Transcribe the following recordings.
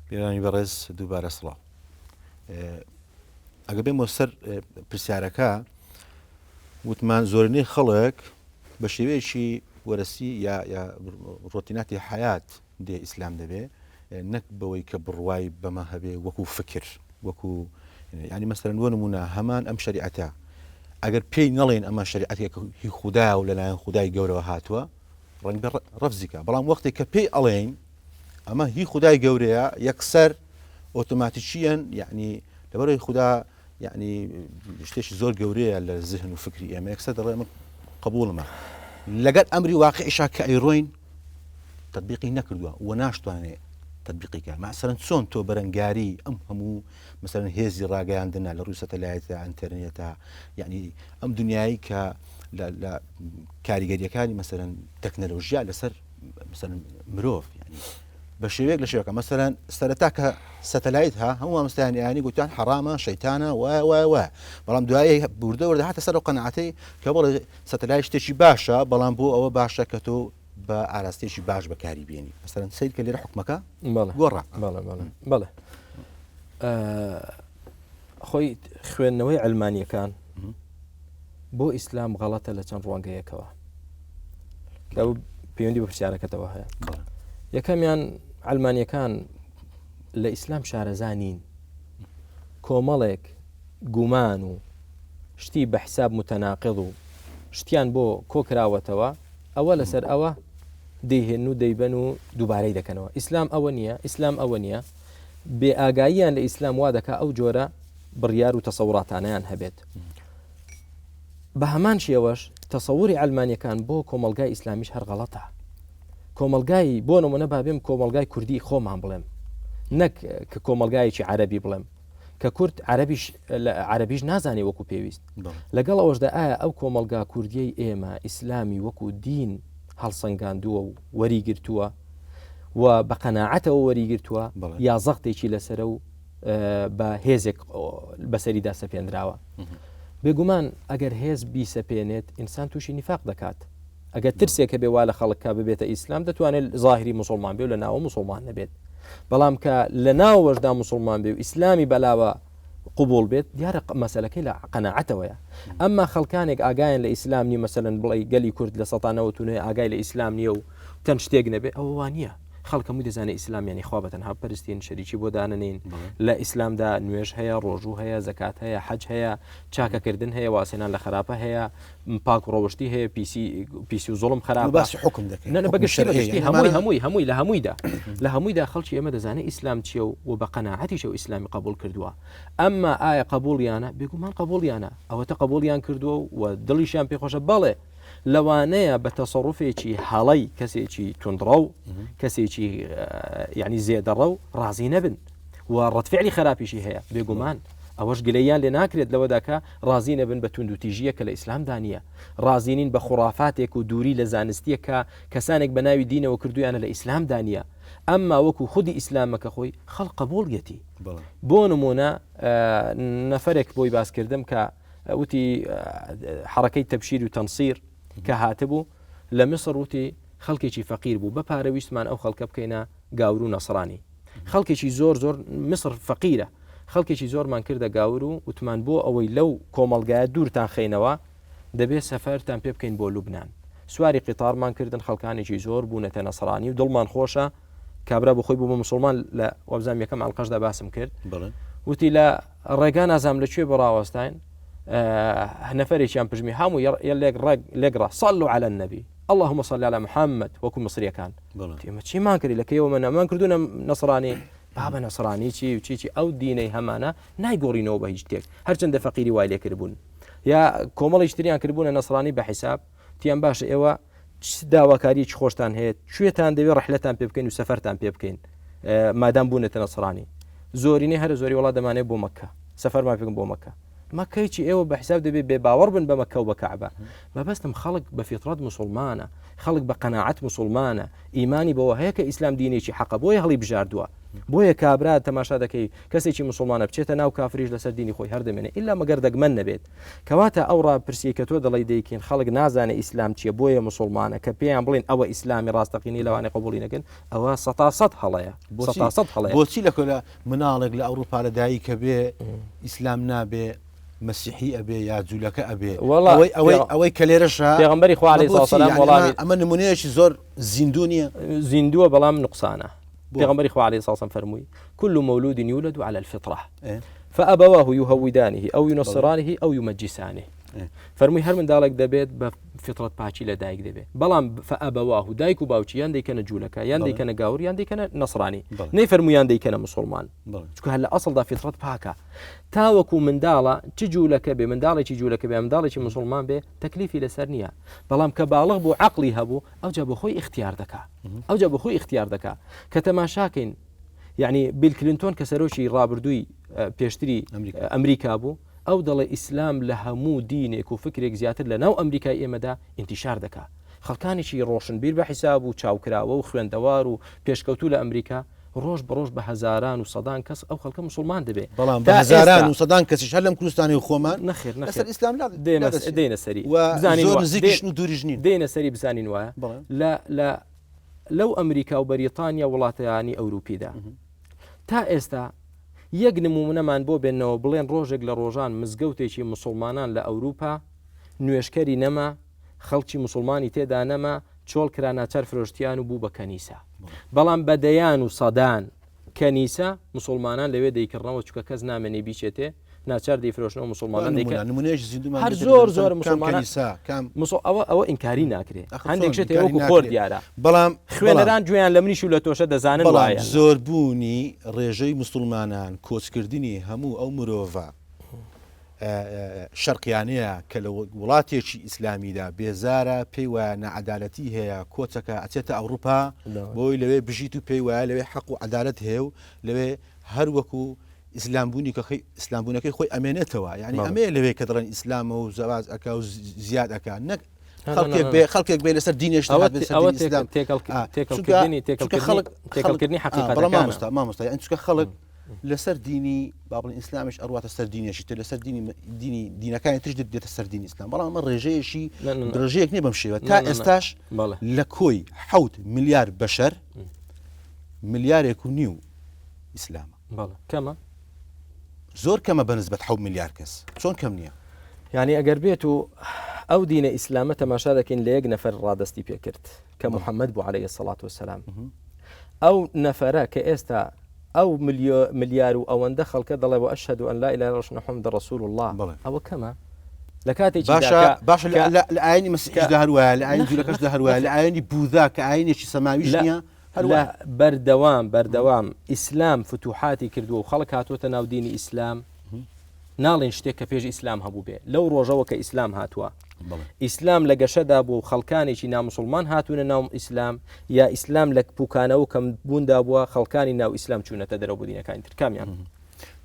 بینەرانی بەڕێز دووبارە سڵاو. ئەگە بێمەوە سەر پرسیارەکە وتمان زۆرینەی خەڵک بە شێوەیەکی وەرەسی یا یا ڕۆتیناتی حیات دێ ئیسلام دەبێ نەک بەوەی کە بڕوای بەمە هەبێ وەکو فکر وەکو ینی مەسەرەن بۆ نمونە هەمان ئەم شریعەتە ئەگەر پێی نەڵێن ئەمە شریعەتێک هی خودایە و لەلایەن خودای گەورەوە هاتووە ڕەنگە ڕەفزیکە بەڵام وەختێک کە پێی ئەڵێین ئەمە هی خودای گەورەیە یەکسەر ئۆتۆماتیکیەن یعنی لەبەرەوەی خودا یعنی شتێکی زۆر گەورەیە لە زهن و فکری ئێمە یەکسەر دەڵێ ئەمە قبوڵمە لەگەر ئەمری واقعیشا کە ئەیڕۆین تطبیقی نەکردووە و ناشتوانێ تطبیقی کە مەسەرەن چۆن تۆ بەرەنگاری ئەم هەموو مەسەرەن هێزی ڕاگەیاندنە لە ڕووی سەتەلایتە ئەتەرنێتە یعنی ئەم دنیایی کە لە کاریگەریەکانی مەسەرەن تەکنەلۆژیا لەسەر مەسەلەن مرۆڤ یعنی بە شێوەیەک لە شێوەکە مەسەلەن سەرەتا کە سەتەلایت ها هەموو مامۆستایانی ئایینی گوتیان حەرامە شەیتانە وایە وایە وایە بەڵام دوایی وردە وردە هاتە سەر ئەو قەناعەتەی کە بڵێ سەتەلایت شتێکی باشە بەڵام بۆ ئەوە باشە کە تۆ بە ئاراستەیەکی باش بەکاری بێنی مەسەلەن سەیر کە لێرە حکومەکە گۆڕا بەڵێ بەڵێ بەڵێ خۆی خوێندنەوەی علمانیەکان بۆ ئیسلام غەڵەتە لە چەند ڕوانگەیەکەوە کە پەیوەندی بە پرسیارەکەتەوە هەیە یەکەمیان ئەلمانیەکان لە ئیسلام شارەزا نین کۆمەڵێک گومان و شتی بە حساب متەناقض و شتیان بۆ کۆکراوەتەوە ئەوە لەسەر ئەوە دەیهێن و دەیبەن و دووبارەی دەکەنەوە ئیسلام ئەوە نییە ئیسلام ئەوە نییە بێ ئاگاییان لە ئیسلام وا دەکا ئەو جۆرە بڕیار و تەسەوڕاتانیان هەبێت بە هەمان شێوەش تەسەوری عەلمانیەکان بۆ کۆمەڵگای ئیسلامیش هەر غەڵەتە. کۆمەڵگای بۆ نمونە با بێم کۆمەڵگای کوردی خۆمان بڵێم نەک کە کۆمەڵگایەکی عەرەبی بڵێم کە کورد عەرەبیش عەرەبیش نازانێ وەکو پێویست لەگەڵ ئەوەشدا ئایا ئەو کۆمەڵگا کوردیەی ئێمە ئیسلامی وەکو دین هەڵسەنگاندووە و وەریگرتووە و بە قەناعەتەوە وەریگرتووە یا زەختێکی لەسەرە و بە هێزێک بەسەریدا سەپێنراوە بێگومان ئەگەر هێز بیسەپێنێت ئینسان تووشی نیفاق دەکات ئەگەر ترسێک هەبێ وا لە خەڵکە ببێتە ئیسلام دەتوانێت ظاهری مسلمان بێ و لە ناوە مسلمان نەبێت بەڵام کە لە ناوەشدا مسلمان بێ و ئیسلامی بەلاوە قوبول بێت دیارە مەسلەکەی لە قەناعەتەوەیە ئەمما خەڵکانێک ئاگایان لە ئیسلام نی مەسەلەن بڵێ گەلی کورد لە سەتانەوە تونێ ئاگای لە ئیسلام نییە و تەن شتێک نەبێ ئەوە وانە خەڵک هەمووی دەزانێت ئیسلام یانی خوا بە تەنها بپەرستین شەریکی بۆ دانەنین لە ئیسلامدا نوێژ هەیە ڕۆژوو هەیە زەکات هەیە حەج هەیە چاکەکردن هەیە واسێنان لە خراپە هەیە پاک و ڕەوشتی هەیە پیسی پیسی و زوڵم خراپ باسی حکم دەکەین نە بەگشتی بەگشتی هەمووی هەمووی هەمووی لە هەموویدا لە هەموویدا خەڵکی ئێمە دەزانێت ئیسلام چییە و بە قەناعەتیشەوە ئیسلامی قبول کردووە ئەمما ئایا قبولیانە بێگومان قبولیانە ئەوەتە قبولیان کردووە و دڵیشیان پێخۆشە بەڵێ لەوانەیە بە تەسەڕوفێکی هەڵەی کەسێکی توندڕەو کەسێکی یعنی زێدەڕەو ڕازی نەبن و ڕەتفعلی خراپیشی هەیە بێگومان ئەوەش گلەیان لێ ناکرێت لەوەدا کە ڕازی نەبن بە توندوتیژیە کە لە ئیسلامدا نییە ڕازی نین بە خوڕافاتێک و دووری لە زانستیە کە کەسانێک بە ناوی دینەوە کردویانە لە ئیسلامدا نییە ئەمما وەکو خودی ئیسلامەکە خۆی خەڵک قبوڵیەتی بۆ نمونە نەفرێک بۆی باسکردم کە وتی حەڕەکەی تەبشیر و تەنسیر کە هاتبوو لە میسر وتی خەڵکێکی فەقیر بوو بە پارە ویستمان ئەو خەڵکە بکەینە گاور و نەسرانی خەڵکێکی زۆر زۆر میسر فەقیرە خەڵکێکی زۆرمان کردە گاور و وتمان بۆ ئەوەی لەو کۆمەڵگایە دوورتان خەینەوە دەبێت سەفەرتان پێ بکەین بۆ لوبناان سواری قیتارمان کردن خەڵکانێکی زۆر بوونەتە نەسرانی و دڵمان خۆشە کابرا بۆ خۆی بوو بە مسلمان لە وابزانام یەکەم ئەڵقەشدا باسم کرد وتی لە ڕێگا نازانم لە کوێ بڕاوەستاین نەفرێکیان پژمی هەموو لێک ڕێک لێکڕا صلوا على النبي اللهم صل على محمد وەکو مصریەکان ئێمە چیمان کردی لە کەیەوە نەمان کردوونە نەسرانی بابە نەسرانی چی و چی چی ئەو دینەی هەمانە نایگۆڕینەوە بە هیچ شتێک هەرچەندە فەقیری وای لێکردبوون یا کۆمەڵیش تریان کردبوونە نەسرانی بە حیساب تیان باشە ئێوە چ داواکاریەکی خۆشتان هەیە کوێتان دەوێت ڕحلەتان پێ بکەین و سەفەرتان پێ بکەین مادام بوونەتە نەسرانی زۆرینەی هەرە زۆری وڵات دەمانێت بۆ مەکە سەفەرمان پێکن بۆ مەکە مەکەی چی ئێوە بە حساب دەبێت بێ باوەڕ بن بە مەکە و بە کەعبە مەبەستم خەڵک بە فیترەت مسلمانە خەڵک بە قەناعەت مسلمانە ئیمانی بەوە هەیە کە ئیسلام دینێکی حەقە بۆیە هەڵی بژاردووە. بۆیە کابرا تەماشا دەکەی کەسێکی مسلمانە بچێتە ناو کافریش لەسەر دینی خۆی هەردەمێنێ ئللا مەگەر دەگمەن نەبێت. کەواتە ئەو ڕاپرسیەی کە تۆ دەڵێی دەیکەین خەڵک نازانێ ئیسلام چیە بۆیە مسوڵمانە کە پێیان بڵێن ئەوە ئیسلامی ڕاستەقینەی لەوانەیە قبوڵی نەکەن ئەوە سەتا سەد هەڵەیە سەتا سەد هەڵەیە. بۆچی لە کۆلا مناڵێک لە ئەوروپا لە دایکە بێ ئیسلام نابێ مەسیحی ئەبێ یا جوولەکە ئەبێ وەڵا ئەوەی ئەوەی ئەوەی کە لێرەشە پێغەمبەری خوا عەلەیهی بۆچی؟ سڵاو سەلام یعنی وەڵامی ئەمە ئەمە نمونەیەکی زۆر زیندوو نییە؟ زیندووە بەڵام نوقسانە. بۆ؟ پێغەمبەری خوا عەلەیهی سڵاو سەلام فەرمووی كل مولود يولد على الفطرة ئێ. فأبواه يهودانه أو ينصرانه أو يمجسانه فەرمووی هەر منداڵێک دەبێت بە فطرەت پاکی لە دایک دەبێت بەڵام فأبواه دایک و باوکی یان دەیکەنە جوولەکە یان دەیکەنە گاور یان دەیکەنە نەسرانی نەی فەرموویان دەیکەنە مسلمان چونکە هەر لە ئەسڵدا فطرەت پاکە تاوەکو منداڵە چ جوولەکە بێ منداڵێکی جوولەکە بێ منداڵێکی مسلمان بێ تەکلیفی لەسەر نییە بەڵام کە باڵغ بوو عقلی هەبوو ئەوجا بۆ خۆی اختیار دەکا ئەوجا بۆ خۆی اختیار دەکا کە تەماشاکەین یەعنی بیل کلینتۆن کە سەرۆکی ڕابردووی پێشتری ئەمریکا بوو ئەو دەڵێ ئیسلام لە هەموو دینێک و فکرێک زیاتر لە ناو ئەمریکای ئێمەدا ئینتیشار دەکا خەڵکانێکی ڕۆشنبیر بە حیساب و چاوکراوە و خوێندەوار و پێشکەوتوو لە ئەمریکا ڕۆژ بە ڕۆژ بە هەزاران و سەدان کەس ئەو خەڵکە مسلمان دەبێ بەڵام بە هەزاران و سەدان کەسیش هەر لەم کوردستانی خۆمان نەخێر لەسەر ئیسلام لا دێنە سەری بزانین نزیکیشن و دووریش نین دێنە سەری بزانین وایە لە لە لەو ئەمریکا و بەریتانیا وڵاتانی ئەوروپیدا تا ئێستا یەک نموونەمان بۆ بێنەوە بڵێن ڕۆژێک لە ڕۆژان مزگەوتێکی مسلمانان لە ئەوروپا نوێشکەری نەما خەڵکی مسلمانی تێدا نەما چۆڵ کرا ناچار فرۆشتیان و بوو بە کەنیسە بەڵام بە دەیان و سەدان کەنیسە مسوڵمانان لەوێ دەیکڕنەوە چونکە کەس نامێنێ بیچێتێ ناچار دەیفرۆشنەوە مسوڵمانان دەیکەن نمونەیەکی زیندوومان هەر بدەن زۆر لەسەر زۆر کام مسوڵمانان کەنیسە کام مسڵ ئەوە ئەوە ئینکاری ناکرێ ئەخ هەندێک چۆن شت هەیە ئینکاری وەکو خۆر ناکرێ دیارە بەڵام بەڵام خوێنەران گوێیان لە منیش و لە تۆشە دەزانن بەڵام وایە زۆربوونی ڕێژەی مسوڵمانان کۆچکردنی هەموو ئەو مرۆڤە شەرقیانەیە کە لە وڵاتێکی ئیسلامیدا بێزارە پێی وایە ناعەدالەتی هەیە کۆچەکە ئەچێتە ئەوروپا بۆی لەوێ بژیت و پێی وایە لەوێ حەق و عەدالەت هەیە و لەوێ هەر وەکو ئیسلامبوونی کە ئیسلامبوونەکەی خۆی ئەمێنێتەوە یعنی ئەمەیە لەوێ کە دەڵێن ئیسلامە و زەواج ئەکا و زیاد ئەکا نەک خەڵکێک بێ خەڵکێک بێ لەسەر دینێش ئەوە تێکەڵکردنی تێکەڵکردنی حەقیقەتەکانە مامۆستا مامۆستا یعنی چونکە خەڵک لەسەر دینی با بڵێین ئیسلامیش ئەڕواتە سەر دینێکی تر لەسەر دینی دینی دینەکانی ترش دێتە سەر دینی ئیسلام بەڵام ئەمە ڕێژەیەکی ڕێژەیەک نییە بەم شێوە تا ئێستاش لە کۆی حەوت ملیار بەشەر ملیارێک و نیو ئیسلامە کەمە زۆر کەمە بە نسبەت حەوت ملیار کەس چۆن کەم نییە؟ یعنی ئەگەر بێت و ئەو دینە ئیسلامە تەماشا دەکەین لە یەک نەفەر ڕادستی پێکرد کە محەممەد بوو عليه سەڵات وسلام ئەو نەفەرە کە ئێستا ئەو ملیار و ئەوەندە خەڵکە دەڵێ واشهد ان لا اله الا الله محمد رسول الله ئەوە کەمە؟ لە کاتێکی باشە باشە لە ئاینی مەسیحیشدا هەر وایە لە ئاینی جولەکەشدا هەر وایە لە ئاینی بوذا کە ئاینێکی سەماویش نییە هەر وایە. بەردەوام بەردەوام ئیسلام فتوحاتی کردووە و خەڵک هاتووەتە ناو دینی ئیسلام ناڵێن شتێک کە پێش ئیسلام هەبوو بێ لەو ڕۆژەوە کە ئیسلام هاتووە ئیسلام لە گەشەدا بوو و خەڵکانێکی نامسلمان هاتوونە ناو ئیسلام یا ئیسلام لە پوکانەوە و کەم بووندا بووە خەڵکانی ناو ئیسلام چوونەتە دەرەوە بۆ دینەکانی تر کامیان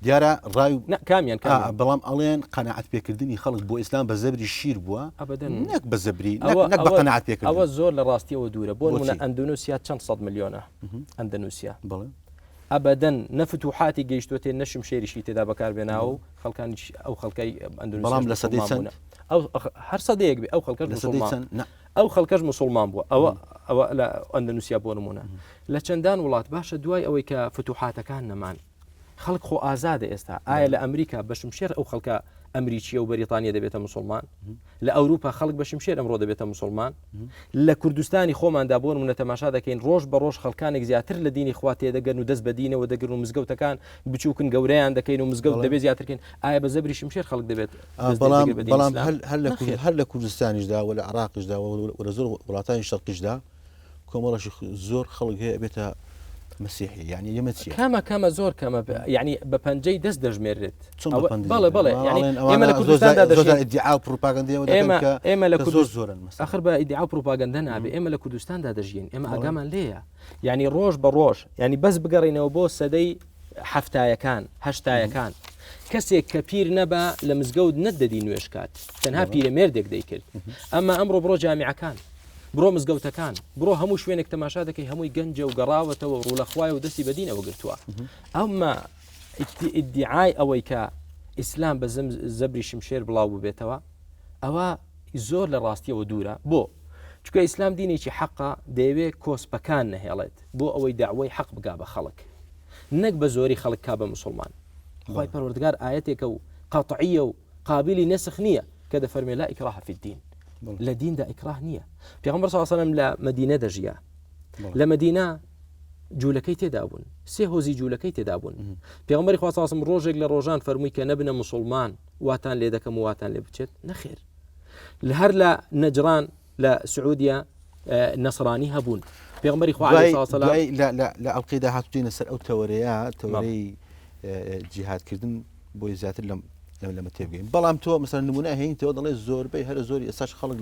دیارە ڕای کامیان بەڵام ئەڵێن قەنەعەت پێکردنی خەڵک بۆ ئیسلام بە زەبری شیر بووە ئەبدەن نەک بە زەبری نەک بە قەنەعەت پێکردن ئەوە زۆر لە ڕاستیەوە دوورە بۆ نمونە ئەندونوسیا چەند سەد ملیۆنە ئەندەنوسیا بەڵێ ئەبەدەن نە فتوحاتی گەیشتۆتێ نە شمشێریشی تێدا بەکاربێناوە و خەڵکانیش ئەو خەڵکەی ئەندونوسیاش بەڵام لە سەدەی موسڵمان چەند؟ بوونە. ئەو هەر سەدەیەک بێ ئەو خەڵکەش لە سەدەی موسڵمان چەند؟ نا. ئەو خەڵکەش موسڵمان بووە ئەوە ئەوە لە ئەندەنوسیا بۆ نمونە لە چەندان وڵات باشە دوای ئەوەی کە فتوحاتەکان نەمان خەڵک خۆ ئازادە ئێستا ئایا لە ئەمریکا بە شمشێر ئەو خەڵکە ئەمریکیە و بەریتانیە دەبێتە مسلمان لە ئەوروپا خەڵک بە شمشێر ئەمڕۆ دەبێتە مسلمان لە کوردستانی خۆماندا بۆ نمونە تەماشا دەکەین ڕۆژ بە ڕۆژ خەڵکانێک زیاتر لە دینی خوا تێدەگەن و دەست بە دینەوە دەگرن و مزگەوتەکان بچووکن گەورەیان دەکەین و مزگەوت دەبێت زیاترکەین ئایا بە زەبری شمشێر خەڵک دەبێت بەڵام بەڵام هەر لە کوردستانیشدا و لە عراقیشدا و لە زۆر وڵاتانی شەرقیشدا کۆمەڵەشی زۆر خەڵک هەیە ئەبێتە مەسیحی یعنی ئێمە چیە؟ کەمە کەمە زۆر کەمە یعنی بە پەنجەی دەست دەژمێرێت چۆن بە پەنجەی بەڵێ بەڵێ یعنی ئێمە لە زۆر کوردستاندا زۆر دەژین ئیدعا و پروپاگەندەیەوە دەکەن ئێمە کە ئێمە لە کە زۆر کوردست زۆرن مەسەلەن. ئەخر بە ئیدعا و پروپاگەندە نابێ ئێمە لە کوردستاندا دەژین ئێمە ئاگامان لێیە یعنی ڕۆژ بە ڕۆژ یعنی بەس بگەڕینەوە بۆ سەدەی حەفتایەکان هەشتایەکان کەسێک کە پیر نەبا لە مزگەوت نەتدەدی نوێژ کات تەنها پیرەمێردێک دەیکرد ئەمما ئەمڕۆ بڕۆ جامیعەکان. بڕۆ مزگەوتەکان، بڕۆ هەموو شوێنێک تەماشا دەکەی هەمووی گەنجە و گەڕاوەتەوە و ڕوو لە خوایە و دەستی بە دینەوە گرتووە. ئەمما ئیدیعای ئەوەی کە ئیسلام بە زەبری شمشێر بڵاو ببێتەوە ئەوە زۆر لە ڕاستیەوە دوورە. بۆ؟ چونکە ئیسلام دینێکی حەقە دەیەوێت کۆسپەکان نەهێڵێت بۆ ئەوەی دەعوەی حەق بگا بە خەڵک نەک بە زۆری خەڵک کا بە مسوڵمان. خوای پەروەردگار ئایەتێکە و قەتعیە و قابلی نەسخ نییە کە دەفەرمێ لا ئیکراه فی الدین لە دیندا ئیکراه نییە. پێغەمبەر صلی الله علیه و سلم لە مەدینە دەژیا. لە مەدینە جوولەکەی تێدا بوون، سێ هۆزی جوولەکەی تێدا بوون. پێغەمبەری خوا صلی الله علیه و سلم ڕۆژێک لە ڕۆژان فەرمووی کە نەبنە مسوڵمان واتان لێ دەکەم و واتان لێ بچێت؟ نەخێر. لە هەر لە نەجران لە سعودیە نەسرانی هەبوون. پێغەمبەری خوا علیه الصلاة والسلام لە ئەڵقەی داهاتوو دێنە سەر ئەو تەوەرەیە، تەوەرەی جیهادکردن بۆی زیاتر لەم لەم لەمە تێبگەین. بەڵام تۆ مەسەلەن نمونە هێنیتەوە دەڵێ زۆربەی هەرە زۆری ئێستاش خەڵک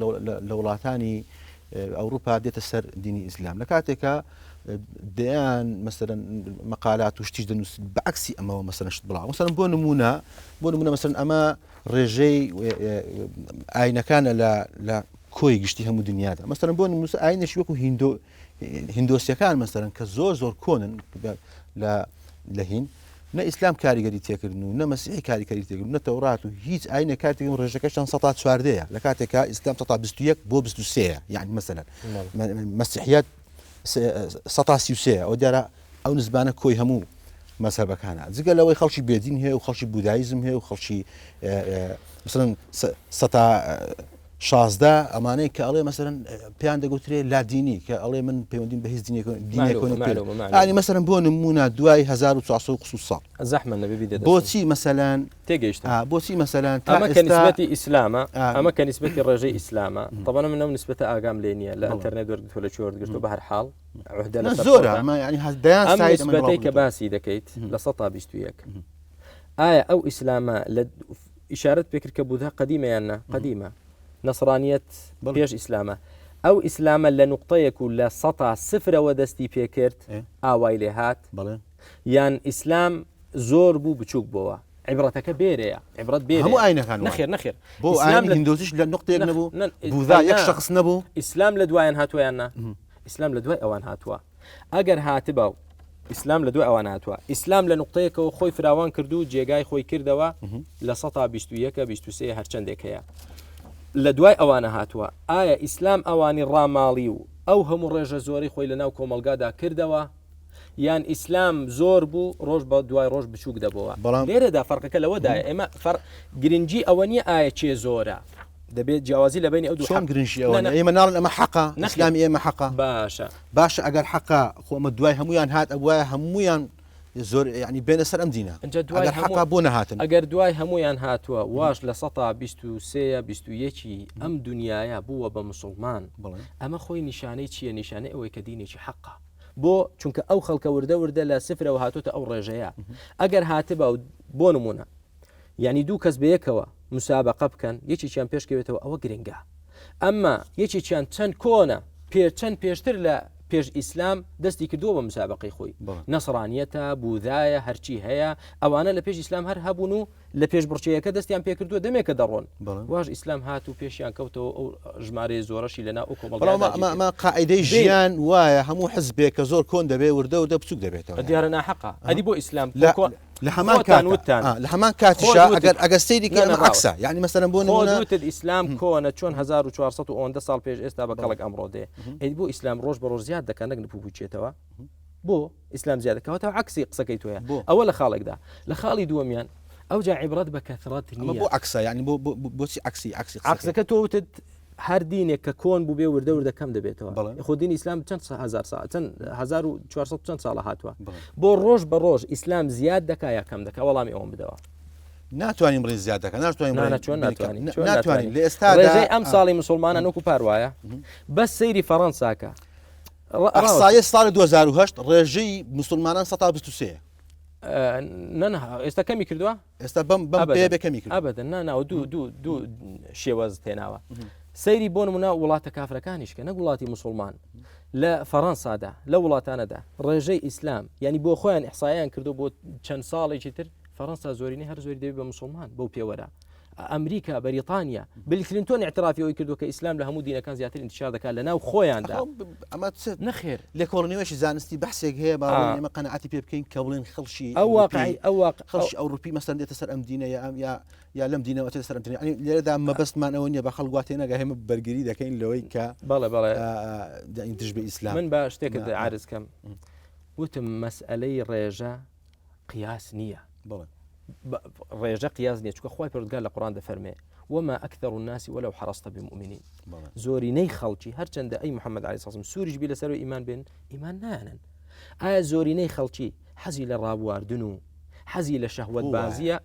لە وڵاتانی ئەوروپا دێتە سەر دینی ئیسلام لە کاتێکا دەیان مەسەرەن مەقالات و شتیش دەنووسن بە عەکسی ئەمەوە مەسەرەن شت بڵاو مەسەرەن بۆ نمونە بۆ نمونە مەسەرەن ئەمە ڕێژەی ئاینەکانە لە لە کۆی گشتی هەموو دنیادا مەسەرەن بۆ نموسە ئاینێکی وەکو هیندۆ هیندۆسیەکان مەسەرەن کە زۆر زۆر کۆنن لە لە هین نە ئیسلام کاریگەری تێکردن و نە مەسیحی کاریکەری تێکردن نە تەورات و هیچ ئاینە کاتێک ڕێژەکەشان سەتا چواردەیە لە کاتێکا ئیسلام سەتا 21 بۆ 23 یعنی مەسەلەن مەسیحیات سەتا 33 ئەو دیارە ئەو نزبانە کۆی هەموو مەزهەبەکانە جگە لەوەی خەڵکی بێدین هەیە و خەڵکی بودایزم هەیە و خەڵکی مثلەن سەتا 16 ئەمانەی کە ئەڵێ مەسەرەن پێیان دەگوترێ لادینی کە ئەڵێ من پەیوەندیم بە هیچ دینێک مەسەرەن بۆ نمونە دوای 1400 قسو ساڵ زەحمە نەبێ بیدە بۆچی مەسەلەن تێگەیشتم بۆچی مەسەلەن ئەمە کە نیسبەتی ئیسلامە ئەمە کە نیسبەتی ڕێژەی ئیسلامە طبعا من ئەو نیسبەتە ئاگام لێ نییە لە ئینتەرنێت وەرگرتووە لە کوێ وەرگرتووە بە هەر حاڵ عهدە لەسەر زۆرە ئەمە یعنی دەیان ئەم نیسبەتەی کە باسی دەکەیت 21% ئایا ئەو ئیسلامە لە ئیشارەت پێکرد کە بوذا قەدیمە یان نا؟ قەدیمە. نەسرانیەت پێش ئیسلامە. ئەو ئیسلامە لە نوقتەیەک و لە سەتا سفرەوە دەستی پێکرد ئاوای لێ هات یان ئیسلام زۆر بوو بچووک بۆوە عیبرەتەکە بێرەیە عیبرەت بێ هەموو ئاینەکان نەخێر نەخێر بۆ ئیسلام لە هندۆزیش لە نقطەیەک نەبوو بوذا یەک شخص نەبوو ئیسلام لە دوایان هاتووە یان نا ئیسلام لە دوای ئەوان هاتووە ئەگەر هاتبا و ئیسلام لە دوای ئەوان هاتووە ئیسلام لە نقطەیەکەوە خۆی فراوان کرد و جێگای خۆی کردەوە لە سەتا 21 23 هەرچەندێک هەیە لە دوای ئەوانە هاتووە ئایا ئیسلام ئەوانی ڕاماڵی و ئەو هەموو ڕێژە زۆری خۆی لە ناو کۆمەلگادا کردەوە یان ئیسلام زۆر بوو ڕۆژ بە دوای ڕۆژ بچووک دەبەوە بەڵام لێرەدا فەرقەکە لەوەدایە ئێمە فەر گرنگی ئەوە نییە ئایا چێ زۆرە دەبێت جیاوازی لە بینی ئەو دوو چۆن گرنگی ئەوە ئێمە ناڵن ئەمە حەقە ئیسلامی ئێمە حەقە باشە باشە ئەگەر حەقە خۆ ئەمە دوای هەمویان هات ئەبوایە هەمویان زۆر ینی بێنە سەر ئەم دینە ئەجا دوای ئەگەر حەقە بۆ نەهاتن ئەگەر دوای هەمویان هاتووە واش لە سەتا 23 21 ئەم دنیاە بووە بە مسلمان ئەمە خۆی نیشانەی چییە نیشانەی ئەوەی کە دینێکی حەقە بۆ چونکە ئەو خەڵکە وردە وردە لە سفرەوە هاتوتە ئەو ڕێژەیە ئەگەر هاتبا و بۆ نمونە یعنی دوو کەس بەیەکەوە مسابقە بکەن یەکێکیان پێشکەوێتەوە ئەوە گرنگە ئەمما یەکێکیان چەند کۆنە پێ چەند پێشتر لە پێش ئیسلام دەستی کردووە بە مسابقەی خۆی نەسرانیەتە بوذایە هەرچی هەیە ئەوانە لە پێش ئیسلام هەر هەبوون و لە پێش بڕچەیەکە دەستیان پێکردووە دەمێکە دەڕۆن واش ئیسلام هات و پێشیان کەوتەوە ئەو ژمارەیە زۆرەشی لەنا ئەو کۆمەڵگا قاعدەی ژیان وایە هەموو حزبێک کە زۆر کۆن دەبێ وردە وردە بچوک دەبێتەوە دیارە ناحەقە ئەدی بۆ ئیسلام لە هەمان کات لە هەمان کاتیشا ئەگەر ئەگەر سەیری کەی ئەمە عەکسە یعنی مەسەلەن بۆ نمونە وتت ئیسلام کۆنە چۆن 1400 و ئەوەندە ساڵ پێش ئێستا بە کەڵک ئەمڕۆ دێ ئەی بۆ ئیسلام ڕۆژ بە ڕۆژ زیاد دەکات نەک نپوبچێتەوە بۆ ئیسلام زیاد دەکاتەوە عەکسی قسەکەی تۆیە ئەوە لە خاڵێکدا لە خاڵی دووەمیان ئەوجا عیبرەت بە کەثرەت نییە بۆ عەکسە یعنی بۆ بۆچی عەکسی عەکسی عەکسەکە تۆ وتت هەر دینێک کە کۆن بوو بێ وردە وردە کەم دەبێتەوە خۆ دینی ئیسلام چەند هزار ساڵ چەند 1400 چەند ساڵە هاتووە بۆ ڕۆژ بە ڕۆژ ئیسلام زیاد دەکا یا کەم دەکا وەڵامی ئەوم بدەوە ناتوانین بڵێین زیاد دەکا ناتوانین بڵێین چۆن ناتوانین ناتوانین لە ئێستا ڕێژەی ئەم ساڵی مسلمانان وەکو پار وایە بەس سەیری فەڕەنساکە ئەحسایە ساڵی 2008 ڕێژەی مسلمانان 123 نەنا ئێستا کەمی کردووە ئێستا بەم بەم پێ بێ کەمی کرد ئەبەدەن نا نا دوو دوو دوو شێواز تێناوە سەیری بۆ نمونە وڵاتە کافرەکانیش کە نەک وڵاتی مسلمان لە فەڕەنسادا لە وڵاتانەدا ڕێژەی ئیسلام یعنی بۆ خۆیان ئیحسایان کردو بۆ چەند ساڵێکی تر فەڕەنسا زۆرینەی هەر زۆری دەبی بە مسلمان بەو پێوەرە. ئەمریکا، بەریتانیا، بیل کلینتۆن ئیعترافی ئەوەی کردووە کە ئیسلام لە هەموو دینەکان زیاتر ئینتیشار دەکات لە ناو خۆیاندا. ئەخۆ ئەمە چ نەخێر. لێکۆڵینەوەیەکی زانستی بەحسێک هەیە با بڵێین ئێمە قەناعەتی پێ بکەین کە بڵێن خەڵکی ئەو ئەوروپی واقعی ئەو واقع خەڵکی ئەوروپی مەسەلەن دێتە سەر ئەم دینە یا ئەم یا یا لەم دینەوە ئەچێتە سەر ئەم دینە یعنی لێرەدا مەبەستمان ئەوە نییە بە خەڵک وا تێنەگا ئێمە بەرگری دەکەین لەوەی کە بەڵێ بەڵێ یعنی دژ بە ئیسلام من با شتێکت عەرز کەم وتم مەسئەلەی ڕێژە قیاس نییە ڕێژە قیاس نیە چکە خی پرگار لە قڕان دەفەرمێ وما أكثر الناس ولو حرصت بمؤمنين زۆرینەی خەڵکی هەرچەندە ئەی محەممەد علی سەسم سووریش بی لەسەر ئیمان بێن ئیمان نانن ئایا زۆرینەی خەڵکی حەزی لە ڕابواردن و حەزی لە شەهوەت بازیە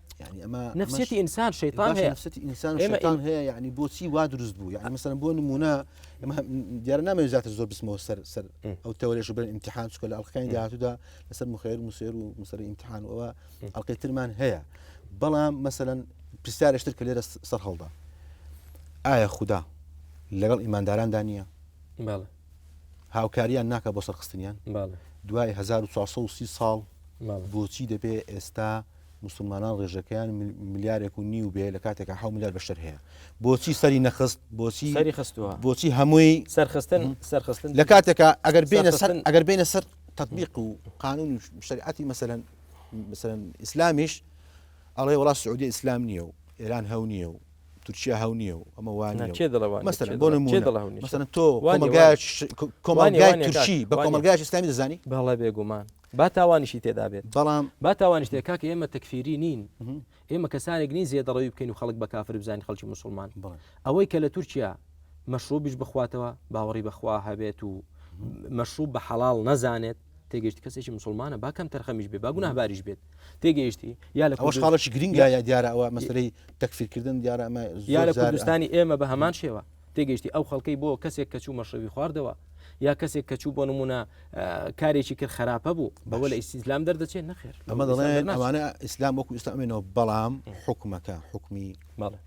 نفسیەتی ئینسان شەیتان هەیە نفسیەتی ئینسان شەیتان هەیە یعنی بۆچی وا دروست بوو یعنی مثلا بۆ نمونە دیارە نامەوێت زیاتر زۆر بچمەوە سەر سەر ئەو تەوەرێش بن ئیمتحان چکە لە ئەڵلقەکانی داهاتوودا لەسەر مخێر مسێر و مسەر ئیمتحان ئەوە ئەڵلقەی ترمان هەیە بەڵام مەسەەن پرسیارشتر کە لێرە سەر هەڵدا ئایا خودا لەگەڵ ئیمانداراندا نییە هاوکاریان ناکە بۆ سەرخستنیان دوای 1430 ساڵ بۆچی دەبێ ئێستا موسڵمانان ڕێژەکەیان ملیارێک و نیو بێ لە کاتێکا حەو ملیار بەشەر هەیە بۆچی سەری نەخست بۆچی سەری خستووە بۆچی هەمووی سەرخستن سەرخستن لە کاتێکا ئەگەر بینە سەر ئەگەر بینە سەر تطبیق و قانون و شریعەتی مەسەلەن مەسەلەن ئیسلامیش ئەڵێ وڵا سعودی ئیسلام نییە و ئێران هەو نییە و تورکیا هەو نییە و ئەمە وا نییە کێ دەڵێ وا نییە؟ مەسەلەن کێ بۆ دەڵێ- نموونە کێ دەڵێ هەو نییە؟ مەسەلەن تۆ وا نییە، کۆمەڵگایەک کۆمەڵگای وانیە کاک، تورکی بە وانیە. کۆمەڵگایەکی ئیسلامی دەزانی بەڵێ بێگومان با تاوانیشی تێدا بێت بەڵام با تاوانیش تێ کاکە ئێمە تەکفیری نین ئێمە کەسانێک نین زێدەڕەوی بکەین و خەڵک بە کافر بزانین خەڵکی موسڵمان ئەوەی کە لە تورکیا مەشروبیش بخواتەوە باوەڕی بەخوا هەبێت و مەشروب بە حەڵاڵ نەزانێت تێگەیشتی کەسێکی مسلمانە با کەم تەرخەمیش بێ با گوناهباریش بێت تێگەیشتی یا لە ئەوەش خاڵێکی گرنگە یا دیارە ئەوە مەسەلەی تەکفیرکردن دیارە ئەمە یا لە کوردستانی ئێمە بە هەمان شێوە تێگەیشتی ئەو خەڵکەی بۆ کەسێک کە چوو مەشرەبی خواردەوە یا کەسێک کە چوو بۆ نمونە کارێکی کرد خراپە بوو بەوە لە ئیسلام دەردەچێت نەخێر ئەمە دەڵێن ئەوانە ئیسلام وەکو ئیسلامێنەوە بەڵام حکومەکە حکمی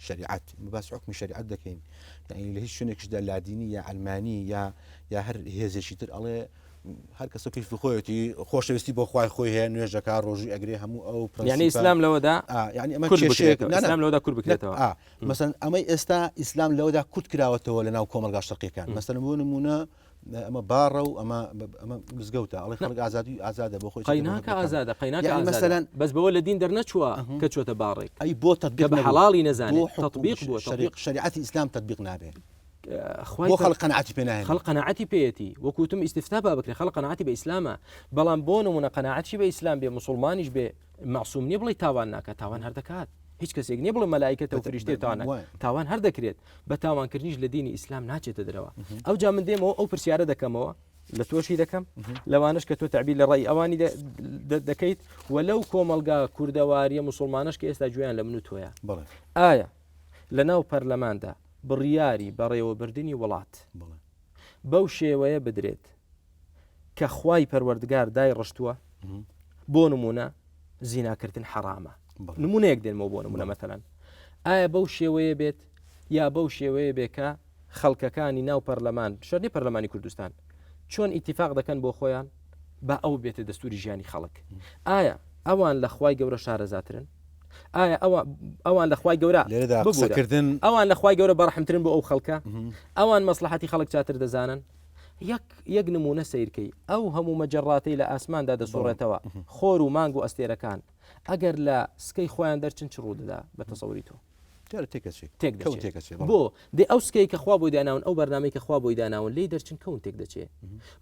شریعەت باس حکمی شریعەت دەکەین یعنی لە هیچ شوێنێکشدا لادینی یا ئەلمانی یا یا هەر هێزێکی تر ئەڵێ هەر کەسە کەیفی خۆیەتی خۆشەویستی بۆ خوای خۆی هەیە نوێژەکە ڕۆژی ئەگرێ هەموو ئەو یعنی ئیسلام لەوەدا یعنی ئەمە کێشەیەک ئیسلام لەوەدا کورت بکرێتەوە مەسەن ئەمەی ئێستا ئیسلام لەوەدا کورت کراوەتەوە لە ناو کۆمەلگا شەرقیەکان مەسەن بۆ نمونە ئەمە باڕە و ئەمە ئەمە مزگەوتە ئەڵێ خەڵک ئازادی ئازادە بۆ خۆی قەیناکە ئازادە قەیناکە مەسەلەن بەس بەوە لە دین دەرنەچووە کە چۆتە باڕێک ئەی بۆ تطبیق بە حەڵاڵی نەزانێت تطبیق بۆ تطبیق شریعەتی ئیسلام تطبیق نابێ خوای بۆ خەڵک قەناعەتی پێ ناهێنێ؟ خەڵک قەناعەتی پێیەتی وەکو وتم ئیستیفتا با بکرێ خەڵک قەناعەتی بە ئیسلامە بەڵام بۆ نمونە قەناعەتشی بە ئیسلام بێ موسڵمانیش بێ مەعسوم نییە بڵێ تاوان ناکات تاوان هەر دەکات هیچ کەسێک نییە بڵێ مەلایکەتە و فریشتەیە تاوان ناکات تاوان هەر دەکرێت بە تاوانکردنیش لە دینی ئیسلام ناچێتە دەرەوە ئەوجا من دێمەوە ئەو پرسیارە دەکەمەوە لە تۆشی دەکەم لەوانش کە تۆ تعبیر لە ڕێی ئەوانی دەکەیت و لەو کۆمەلگا کوردەواریە مسلمانش کە ئێستا گوێیان لە من و تۆیە ئایا لە ناو پەرلەماندا بڕیاری بەڕێوەبردنی وڵات بەو شێوەیە بدرێت کە خوای پەروەردگار دایڕشتووە بۆ نمونە زیناکردن حەرامە نمونەیەک دێنمەوە بۆ نمونە مەتەلەن ئایا بەو شێوەیە بێت یا بەو شێوەیە بێ کە خەڵکەکانی ناو پەرلەمان شەرنی پەرلەمانی کوردستان چۆن ئیتیفاق دەکەن بۆ خۆیان با ئەو بێتە دەستوری ژیانی خەڵک ئایا ئەوان لە خوای گەورە شارەزاترن ئایا ئەوان لە خوای گەورە لێرەدا قسەکردن ئەوان لە خوای گەورە بەڕەحمترن بۆ ئەو خەڵکە ئەوان مەسلحەتی خەڵک چاتر دەزانن یەک یەک نمونە سیرکەی ئەو هەموو مەجەڕاتەی لە ئاسماندا دەسوڕێتەوە خۆر و مانگ و ئەستێرەکان ئەگەر لە سکەی خۆیان دەرچن چ ڕوودەدا بە تەسەوری تۆ تێک بۆ دێ ئەو سکەی کە خوا بۆی داناون ئەو بەرنامەی کە خوا بۆی داناون لی دەرچن کەون تێک دەچێ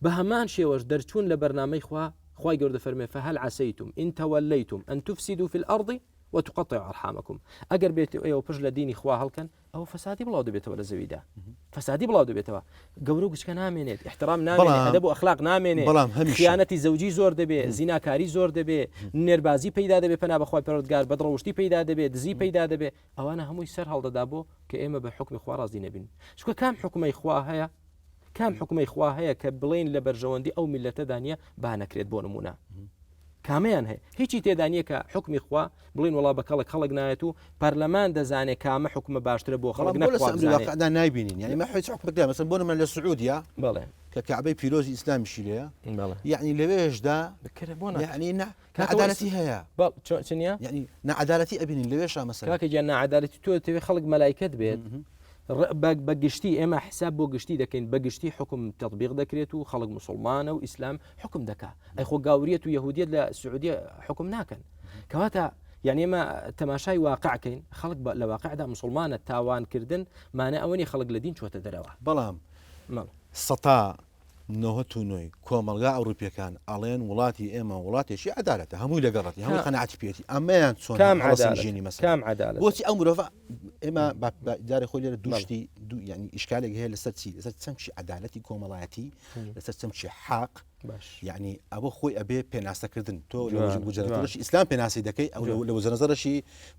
بە هەمان شێوەش دەرچوون لە بەرنامەی خوا خوای گەورە دەفەرموێ، فهل عسیتم ان تولیتم ان تفسدوا فی الارض وتقطعوا ارحامکم، ئەگەر بێت و ئێوە پشت لە دینی خوا هەڵکەن ئەوە فەسادی بڵاو دەبێتەوە لە زەویدا فەسادی بڵاو دەبێتەوە گەورە و گچکە نامێنێت احترام نامێنێت ئەدەب و ئەخلاق نامێنێت بەڵام هەمیشە خیانەتی زەوجی زۆر دەبێ زیناکاری زۆر دەبێ نێربازی پەیدا دەبێ پەنا بەخوای پەروەردگار بەدڕەوشتی پەیدا دەبێ دزی پەیدا دەبێ ئەوانە هەمووی سەر هەڵدەدا بۆ کە ئێمە بە حوکمی خوا ڕازی نەبین چونکە کام حوکمەی خوا هەیە کام حکومەی خوا هەیە کە بڵێن لە بەرژەوەندی ئەو میلەتەدا نییە با نەکرێت بۆ نمونە کامیان هەیە هیچی تێدا نییە کە حکمی خوا بڵین وڵا بە کەڵک خەڵک نایەت و پەرلەمان دەزانێت کامە حکومە باشترە بۆ خەڵک نەدا نایبینین یعنی ما هیچ حکومێک مەسەن بۆ من لە سعودیا بەڵێ. کە کەعبەی پیرۆزی ئیسلامیشی لێیە یعنی لەوێشدا یعنی نەعەدالەتی هەیە چنیە یعنی نەعەدالەتی ئەبینین لەوێشا مەسەلەن کاکە گیان نەعەدالەتی تۆ تەوێ خەڵک مەلایکەت بێت بە گشتی ئێمە حساب بۆ گشتی دەکەین بە گشتی حکم تطبیق دەکرێت و خەڵک مسلمانە و ئیسلام حکم دەکا ئەی خۆ گاوریەت و یەهودیت لە سعودیە حکم ناکەن کەواتە یعنی ئێمە تەماشای واقعکەین خەڵک لە واقعدا مسلمانە تاوانکردن مانە ئەوەنی خەڵک لە دین چۆتە دەرەوە بەڵام سەتا نۆهەت و نۆی کۆمەڵگا ئەوروپیەکان ئەڵێن وڵاتی ئێمە وڵاتێکی عەدالەتە هەمووی لەگەڵەتی هەمووی قەناعەتی پێیەتی ئەمەیان چۆن کام هەڵەسن عەدالەت؟ ژێنی مەسەلەن کام عەدالەت؟ بۆچی ئەو مرۆڤە ئێمە با با جارێ خۆی لێرە دوو شتی دوو یعنی ئیشکالێک هەیە لەسەر چی لەسەر چەمکی عەدالەتی کۆمەڵایەتی لەسەر چەمکی حەق باش یعنی ئەوە خۆی ئەبێ پێناسەکردن تۆ لە جوان، جوان. وجهەنەزەرەشی ئیسلام پێناسی دەکەی ئەو جوان. لە وجهەنەزەرەشی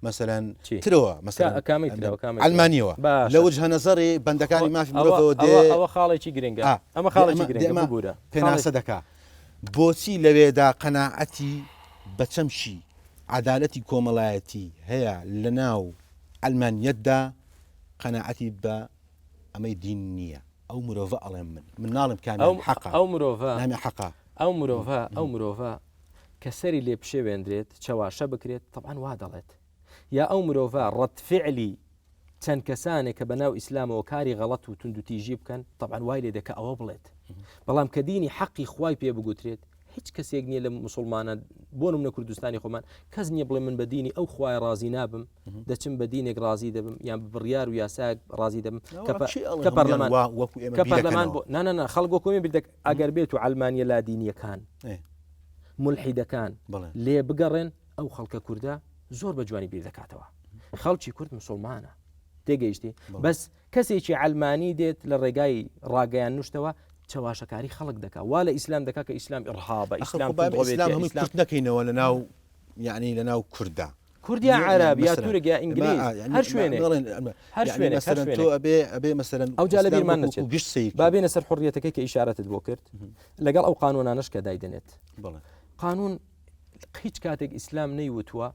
مەسەلەن چی؟ ترەوە کا- مەسەلەن کامەی ترەوە، کامەی ترەوە؟ عەلمانیەوە باشە. لە وجهەنەزەری بەندەکانی مافی ئەوە مرۆڤەوە دێ ئەوە ئەوە خاڵێکی گرنگە ئا، ئەمە دێ خاڵێکی ئەمە- دێ گرنگە ئەمە ببورە پێناسە دەکا بۆچی لەوێدا قەناعەتی بە چەمکی عەدالەتی کۆمەڵایەتی هەیە لەناو عەلمانیەتدا قەناعەتی بە ئەمەی دین نییە ئەو مرۆڤە ئەڵێم من من ناڵێم کامیان حەقە ئەو مرۆڤە نامی حەقە ئەو مرۆڤە ئەو مرۆڤە کە سەری لێ پشێوێندرێت چەواشە بکرێت طبعا وا دەڵێت یا ئەو مرۆڤە ڕەت فعلی چەند کەسانێک کە بەناو ئیسلامەوە کاری غەڵەت و توندوتیژی بکەن طبعا وای لێ دەکە ئەوە بڵێت بەڵام کە دینی حەقی خوای پێ بگوترێت هیچ کەسێک نییە لە مسلمانە بۆ نمونە کوردستانی خۆمان کەس نییە بڵێ من بە دینی ئەو خوای ڕازی نابم دەچم بە دینێک ڕازی دەبم یان بە بڕیار و یاسایەک ڕازی دەبم کە پەرلەمان کە پەرلەمان بۆ نانە خەڵک وەکو ئێمە بیر ئەگەر بێت و عەلمانیە لادینیەکان ملحیدەکان لێ بگەڕێن ئەو خەڵکە کوردە زۆر بە جوانی بیر دەکاتەوە خەڵکی کورد مسلمانە تێگەیشتی بەس کەسێکی عەلمانی دێت لە ڕێگای ڕاگەیان نوشتەوە چەواشەکاری خەڵک دەکا وا لە ئیسلام دەکا کە ئیسلام ئڕهابە ئیسلام ئیسلام هەمووی کورت نەکەینەوە لە ناو یعنی لە ناو کووردا کورد یا عەرەب یا تورک یا ئینگلیز هەر شوێنێک هەر شوێنێک هەر شوێنێک تۆ ئەبێ ئەبێ مەسەلەن ئەو جا لە بیرمان نەچێت گشت سەیر با بێنە سەر حڕیەتەکەی کە ئیشارەتت بۆ کرد لەگەڵ ئەو قانونانەش کە دایدەنێت قانون هیچ کاتێک ئیسلام نەیوتووە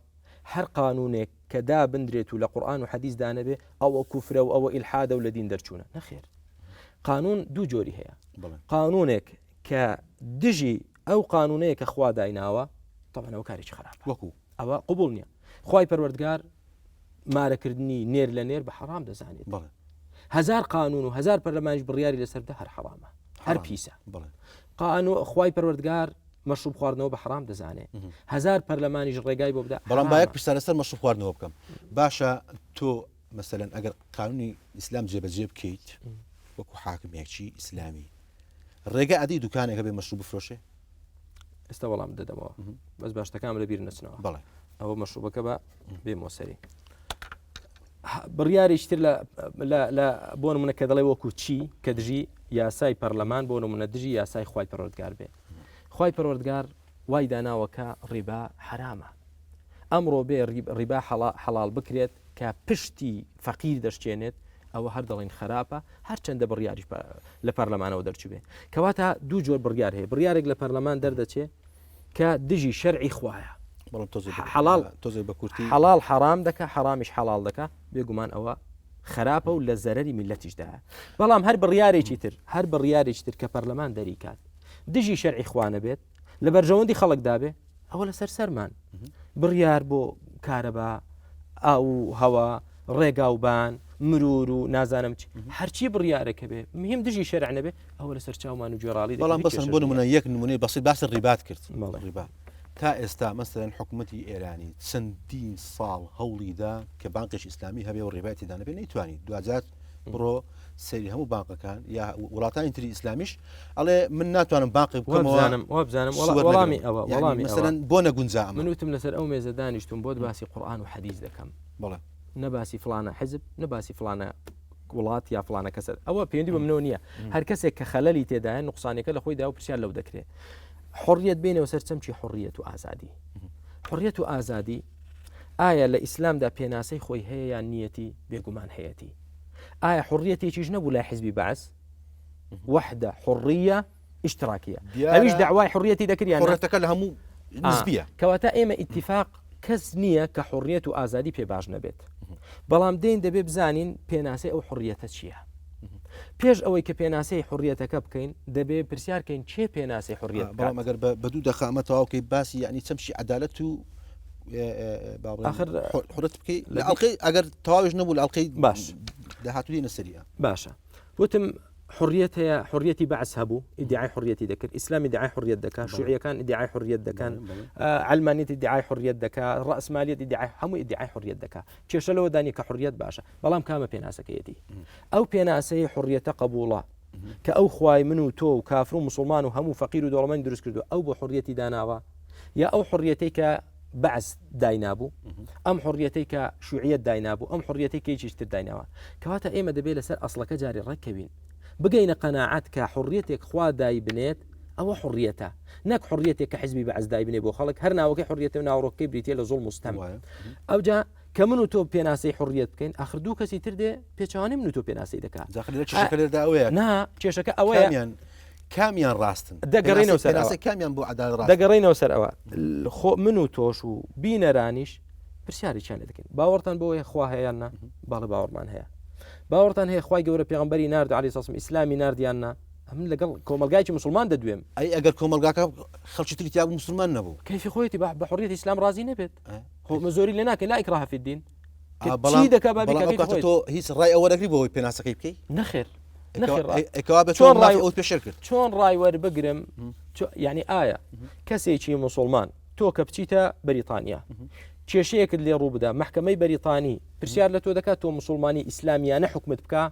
هەر قانونێک کە دابندرێت و لە قورآن و حەدیث دانەبێ ئەوە کوفرە و ئەوە ئیلحادە و لە دین دەرچوونە نەخێر قانون دوو جۆری هەیە قانونێک کە دژی ئەو قانونەیە کە خوا دایناوە طبعا ئەوە کارێکی خراپە وەکو ئەوە قبول نییە خوای پەروەردگار مارەکردنی نێر لە نێر بە حەرام دەزانێت بەڵێ هەزار قانون و هەزار پەرلەمانیش بڕیاری لەسەر بدە هەر حەرامە هەر پیسە بەڵێ قانو خوای پەروەردگار مەشروب خواردنەوە بە حەرام دەزانێ هەزار پەرلەمانیش ڕێگای بۆ بدە بەڵام با یەک حەرامە. پرسیار لەسەر مەشروب خواردنەوە بکەم باشە تۆ مەسەلەن ئەگەر قانونی ئیسلام جێبەجێ بکەیت وەکو حاکمێکی ئیسلامی ڕێگە ئەدەی دوکانێک هەبێ مەشروب بفرۆشێ؟ ئێستا وەڵام دەدەمەوە بەس باشتەکان لە بیر نەچنەوە بەڵێ ئەوە مەشروبەکە بە بێمەوە سەری بڕیاریش تر لە بۆ نمونە کە دەڵێ وەکو چی کە دژی یاسای پەرلەمان بۆ نمونە دژی یاسای خوای پەروەردگار بێ خوای پەروەردگار وای داناوە کە ڕیبا حرامە ئەمڕۆ بێ ڕیبا حەڵال بکرێت کە پشتی فەقیر دەشکێنێت ئەوە هەر دەڵێن خراپە هەرچەندە بڕیاریش لە پەرلەمانەوە دەرچوبێ کەواتە دوو جۆر بڕیار هەیە بڕیارێک لە پەرلەمان دەردەچێ کە دژی شەرعی خوایە بەڵام تۆزێ حەڵال تۆزێ بە کورتی حەڵال حەرام دەکا حەرامیش حەڵال دەکا بێگومان ئەوە خراپە و لە زەرەری میلەتیشدایە بەڵام هەر بڕیارێکی تر هەر بڕیارێکی تر کە پەرلەمان دەریکات دژی شەرعی خوا نەبێت لە بەرژەوەندی خەڵکدا بێ ئەوە لەسەر سەرمان بڕیار بۆ کارەبا ئاو و هەوا ڕێگا و بان مرور و نازانم چی هەرچی بڕیارەکە بێ مهم دژی شەرع نەبێ ئەوە لەسەر چاومان و گوێڕاڵی بەڵام بەسەن بۆ نمونە یەک نمونەی بەسیط باسی ڕیبات کرد ڕیبا تا ئێستا مەسەرەن حکوومەتی ئێرانی چەندین ساڵ هەوڵیدا کە بانقێکی ئیسلامی هەبێ و ڕیبای تێدا نەبێ نەیتوانی دواجار بڕۆ سەیری هەموو بانقەکان یا وڵاتانی تری ئیسلامیش ئەڵێ من ناتوانم بانقی بکەمەوە وابزانم وەڵامی ئەوە وەڵامی مەسەلەن بۆ نەگونجا من وتم لەسەر ئەو مێزە دانیشتم بۆت باسی قورئان و حەدیث دەکەم بەڵێ نە باسی فڵانە حزب نە باسی فڵانە وڵات یا فڵانە کەسە ئەوە پەیوەندی بە منەوە نییە هەر کەسێک کە خەلەلی تێدایە نقصانەکە لە خۆیدا و پرسیار لەو دەکرێت حڕیەت بینەوە سەر چەمکی حڕیەت و ئازادی حڕیەت و ئازادی ئایا لە ئیسلامدا پێناسەی خۆی هەیە یان نیەتی بێگومان هەیەتی ئایا حڕیەتێکیش نەبوو لای حزبی بەعس وحدە حڕیە ئیشتراکیە ئەویش داوای حڕیەتی دەکرد یان حڕیەتەکە لە هەموو نسبیە کەواتە ئێمە ئیتیفاق کەس نییە کە حڕیەت و ئازادی پێ باش نەبێت بەڵام دێن دەبێ بزانین پێناسەی ئەو حڕیەتە چییە؟ پێش ئەوەی کە پێناسەی حوڕیەتەکە بکەین دەبێ پرسیار کەین کێ پێناسەی حوڕیەت بکات؟ بەڵام ئەگەر بە دوو دەقە ئەمە تەواو کەی باسی یعنی چەمکی عەدالەت و ئاخر حوڕەت بکەی لە ئەڵقەی ئەگەر تەواویش نەبوو لە ئەڵقەی باش داهاتوو دێنە سەریە. باشە وتم حڕیەت هەیە حڕیەتی بەعس هەبوو ئیدعای حڕیەتی دەکرد ئیسلام ئیدعای حڕیەت دەکات شوعیەکان ئیدعای حڕیەت دەکەن عەلمانیەت ئیدعای حڕیەت دەکات ڕەسمالیەت ئیدعای هەموو ئیدعای حڕیەت دەکات کێشە لەوەدا نیە کە حڕیەت باشە بەڵام کامە پێناسەکەیەتی ئەو پێناسەی حڕیەتە قبوڵە کە ئەو خوای من و تۆ و کافر و مسلمان و هەموو فەقیر و دەوڵەمەند دروست کردو ئەو بۆ حڕیەتی داناوە یا ئەو حڕیەتەی کە بەعس داینابوو ئەم حڕیەتەی کە شوعیەت داینابوو ئەم حڕیەتەی کە هیچ تر دایناوە کەواتە ئێمە دەبێت لەسەر ئەسڵەکە جاری ڕێککەوین بگەینە قەناعەت کە حڕیەتێک خوا دایبنێت ئەوە حڕیەتە نەک حڕیەتێک کە حزبی بەعس دایبنێ بۆ خەڵک هەر ناوەکەی حڕیەتە و ناوەڕۆکەکەی بریتە لە زوڵم و ستەم ئەوجا کە من و تۆ پێناسەی حڕیەت بکەین ئاخر دوو کەسی تر دێ پێچەوانەی من و تۆ پێناسەی دەکات کێشەکە لێردا ئەوەیە نا کێشەکە ئەوەیە کامیان ڕاستن دەگەڕێنەوە سەر پێناسەی کامیان بۆ عەدالەت ڕاستە دەگەڕێینەوە سەر ئەوە خۆ من و تۆش و بینەرانیش پرسیاری چیان لێ دەکەین باوەڕتان بۆ هەیە خوا هەیە یان نا باڵێ باوەڕمان هەیە باوەڕتان هەیە خوای گەورە پێغەمبەری نارد عەلەیهی سەڵام ئیسلامی نارد یان نا ئەمن لەگەڵ کۆمەڵگایکی مسلمان دەدوێم ئەی ئەگەر کۆمەڵگاکە خەڵکی تری تیا بوو مسلمان نەبوو کەیفی خۆیەتی بە حڕیەتی ئیسلام ڕازی نەبێت خۆ مە زۆری لێ ناکەین لا ئیکراه فی الدین چی دەکا با بەڵام ئەو کاتە تۆ هیچ ڕای ئەوە دەگری بۆ ئەوەی پێناسەکەی بکەی نەخێر چۆن ڕای ئەو پێشێل کرد چۆن ڕای وەربگرم یعنی ئایا کەسێکی مسلمان تۆ کە بچیتە بەریتانیا کێشەیەکت لێ ڕوو بدا محکمەی بەریتانی پرسیار لە تۆ دەکات تۆ مسلمانی ئیسلامیانە حکومت بکە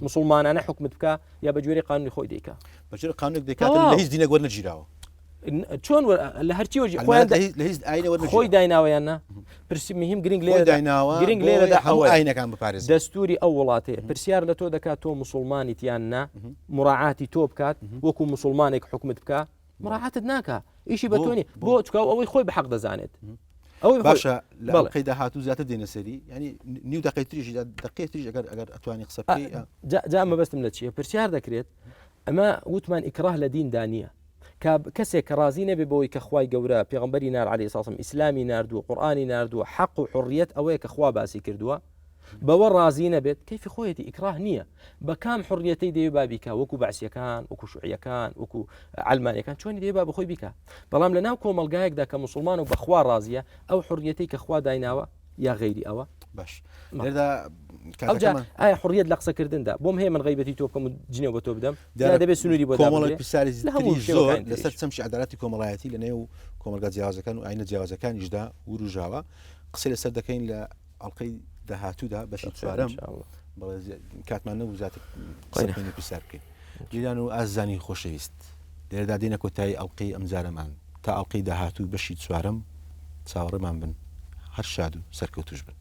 مسلمانانە حکومت بکە یا بە گوێری قانونی خۆی دیکە بەجێ قانونێک دەکات لە هیچ دینێک وەرنەگیراوە چۆن لە هەرچی وەرگی خۆیان لە هیچ ئاینە وەرنەگیراوە خۆی دایناوە یان نا پرسی مهم گرنگ لێرەدا دایناوە گرنگ لێرەدا هەموو ئەوەیە ئاینەکان بپارێزێت دەستوری ئەو وڵاتەیە پرسیار لە تۆ دەکات تۆ مسلمانیت یان نا مراعاتی تۆ بکات وەکو مسلمانێک حکومت بکە مراعاتت ناکا ئیشی بە بۆ؟ تۆ نیە بۆ؟ بۆ چکاو ئەوەی خۆی بە حەق دەزانێت ئەوەی خۆی باشە لە بەڵێ. ئەڵقەی داهاتوو زیاتر دێنە سەری یعنی نیو دەقەی تریش دەقەی تریش ئەگەر ئەگەر ئەتوانی قسە بکەی ئا. جا جا مەبەستم لە چییە پرسیار دەکرێت ئەمە وتمان ئیکراه لە دیندا نییە کە کەسێک کە ڕازی نەبێ بەوەی کە خوای گەورە پێغەمبەری نار عەلەیهی سڵام ئیسلامی ناردووە قورئانی ناردووە حەق و حڕیەت ئەوەیە کە خوا باسی کردووە بەوە ڕازی نەبێت کەیفی خۆیەتی ئیکراه نییە بە کام حڕیەتەی دەوێ با بیکا وەکو بەعسیەکان وەکو شوعیەکان وەکو عەلمانیەکان چۆنی دەوێ با بەخۆی بیکا بەڵام لە ناو کۆمەڵگایەکدا کە مسلمان و بەخوا ڕازیە ئەو حڕیەتەی کە خوا دایناوە یا غەیری ئەوە باش لێردا ئەوجا ئایا حڕیەت لە قسەکردندا بۆم هەیە من غیبەتی تۆ بکەم و جنێو بە تۆ بدەم یا دەبێت سنووری بۆ کۆمەڵی پرسیاری لە هەموو زۆر لەسەر چەمکی عەدالەتی کۆمەڵایەتی لە نێو کۆمەڵگا جیاوازەکان و ئاینە جیاوازەکانیشدا وروژاوە قسەی لەسەر دەکەین لە ئەڵلقەی داهاتوودا بەشی چوارەم کاتمان نەبوو زیاتر قسە بکەین و پرسیار بکەین گیران و ئازیزانی خۆشەویست لێرەدا دێنە کۆتایی ئەڵلقەی ئەمجارەمان تا ئەڵلقەی داهاتوو بەشی چوارەم چاوەڕێمان بن هەر شاد و سەرکەوتوش بن.